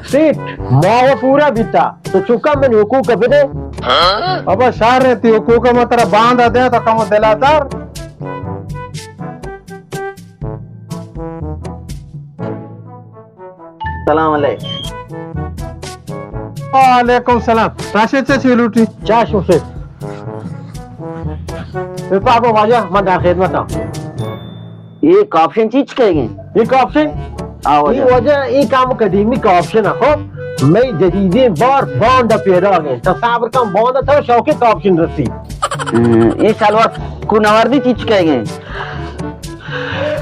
سیٹ، ماہ پورا بیتا، تو چکا من حقوق بدے۔ ابا شر ایں، تی حقوق ما ترا باندا دے، تو کمو دلا دار۔ سلام علیکم۔ وعلیکم سلام۔ راشد چا چی لوٹی؟ چا شو سے۔ اے پاگو واجہ، من در خدمت ہوں۔ اے کاپشن چیچ کئے گئے؟ اے کاپشن؟ آ واجہ۔ اے واجہ، اے کام قدیمی کاپشن ہے، خب؟ میں جدیدیں بار باندا پیدا گئے۔ تصور کن باندا تو شوق کاپشن رسی۔ ہم، اے شلوار کوناوردی چیچ کئے گئے؟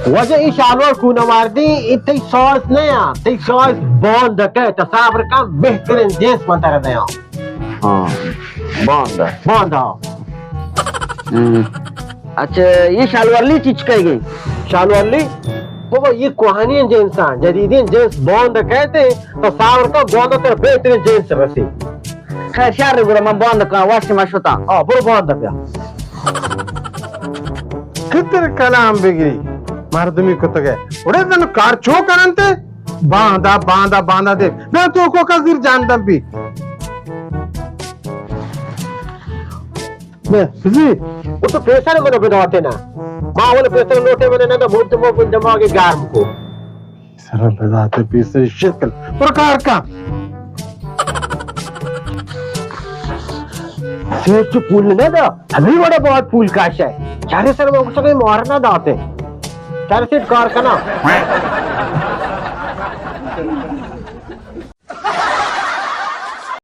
واجہ اے شلوار کوناوردی، اے تئی سائز نہ آ، تئی سائز باندا کہ تصور کن بہترین جنس من ترا دیاں۔ ہاں، باندا۔ باندا۔ ہم۔ اچھا، اے شلوار لی چیچ کئے گئے؟ شلوار لی؟ بابا، اے کوہنیں جنس آں، جدیدیں جنس باندا کئیت، تو تصور کن باندا ترا بہترین جنس رسی۔ خیر، شر گڑا من باندا کاں، وش ما شتاں۔ آ، برو باندا بیا۔ کتر کلام بگری، مردمی کتگے۔ اڑے تن کار چو کرنتے؟ باندا، باندا، باندا دے۔ بیا تو کو کا زیر جان دم پی۔ بیا، بزی۔ او تو پیسر منو بداتے نا۔ ما اول پیسر لوٹے منے نہ دا، بہت مو بن دماغ گرم کو۔ سر بداتے پیسر شکل۔ پر کار کا۔ سیٹ تو پول نہ دا، ہمیں وڑا بہت پول کاش ہے۔ چارے سر میں کچھ مار نہ داتے۔ چارے سیٹ کار کنا۔